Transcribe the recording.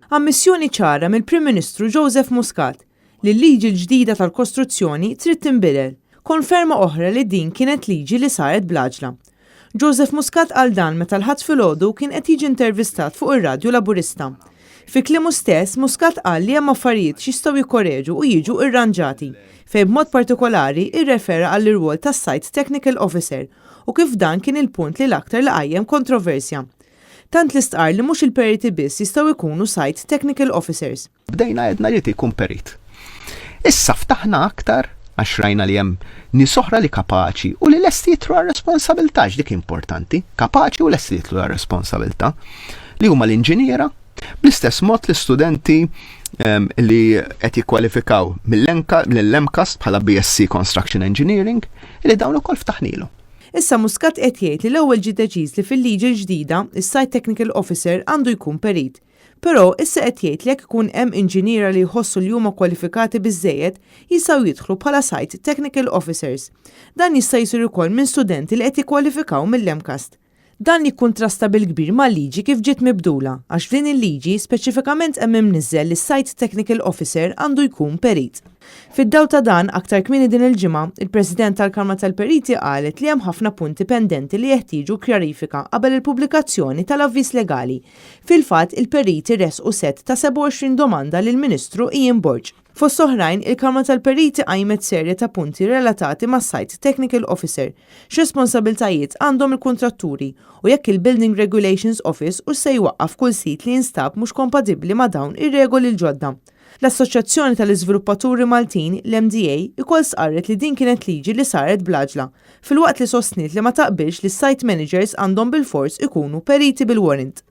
Ammissjoni ċara mill-Prim Ministru Joseph Muscat li l-liġi l-ġdida tal-kostruzzjoni trid tinbidel. Konferma oħra li din kienet liġi li saret bl-għaġla. Joseph Muscat qal dan meta l-Ħadd filgħodu kien qed jiġi intervistat fuq ir-radju Laburista. Fi kliemu stess, Muscat qal li hemm affarijiet x'jistgħu jikkoreġu u jiġu irranġati, fejn b'mod partikolari irrefera għall-irwol tas-Site Technical Officer u kif dan kien il-punt li l-aktar li qajjem kontroversja. Tant li stqarr li mhux il-periti biss jistgħu jkunu Site Technical Officers. Bdejna għedna li jkun perit. Issa ftaħna aktar għax rajna li hemm nies oħra li kapaċi u li lesti jitlu għar-responsabilità, dik importanti, kapaċi u lesti jitlu għar-responsabilità, li huma l-inġiniera, bl-istess mod l-istudenti li qed jikkwalifikaw mill-MCAST bħala BSc Construction Engineering, li dawn ukoll ftaħnilu. Issa Muscat qed jgħid li l-ewwel ġie deċiż li fil-liġi l-ġdida, is-Site Technical Officer għandu jkun perit. Però issa qed jgħid li jekk ikun hemm inġiniera li jħossu li huma kwalifikati biżżejjed, jistgħu jidħlu bħala Site Technical Officers. Dan jista' jsir ukoll minn studenti li qed jikkwalifikaw mill-MCAST. Dan jikkuntrasta bil-kbir mal-liġi kif ġiet mibdula, għax f'din il-liġi speċifikament hemm imniżżel li s-Site Technical Officer għandu jkun perit. Fid-dawl ta' dan, aktar kmieni din il-ġimgħa, il-President tal-Kamra tal-Periti qalet li hemm ħafna punti pendenti li jeħtieġu kjarifika qabel il-pubblikazzjoni tal-avviż legali. Fil-fatt, il-periti ressqu sett ta' 27 domanda lill-Ministru Ian Borg. Fost oħrajn, il-Kamra tal-Periti qajmet serje ta' punti relatati mas-Site Technical Officer, x'responsabbiltajiet għandhom il-kuntratturi u jekk il-Building Regulations Office hux se jwaqqaf kull sit li jinstab mhux kompatibbli ma' dawn ir-regoli l-ġodda. L-Assoċjazzjoni tal-Iżviluppaturi Maltin, l-MDA, ukoll stqarret li din kienet liġi li saret bl-għaġla, filwaqt li sostniet li ma taqbilx li s-site managers għandhom bilfors ikunu periti bil-warrant.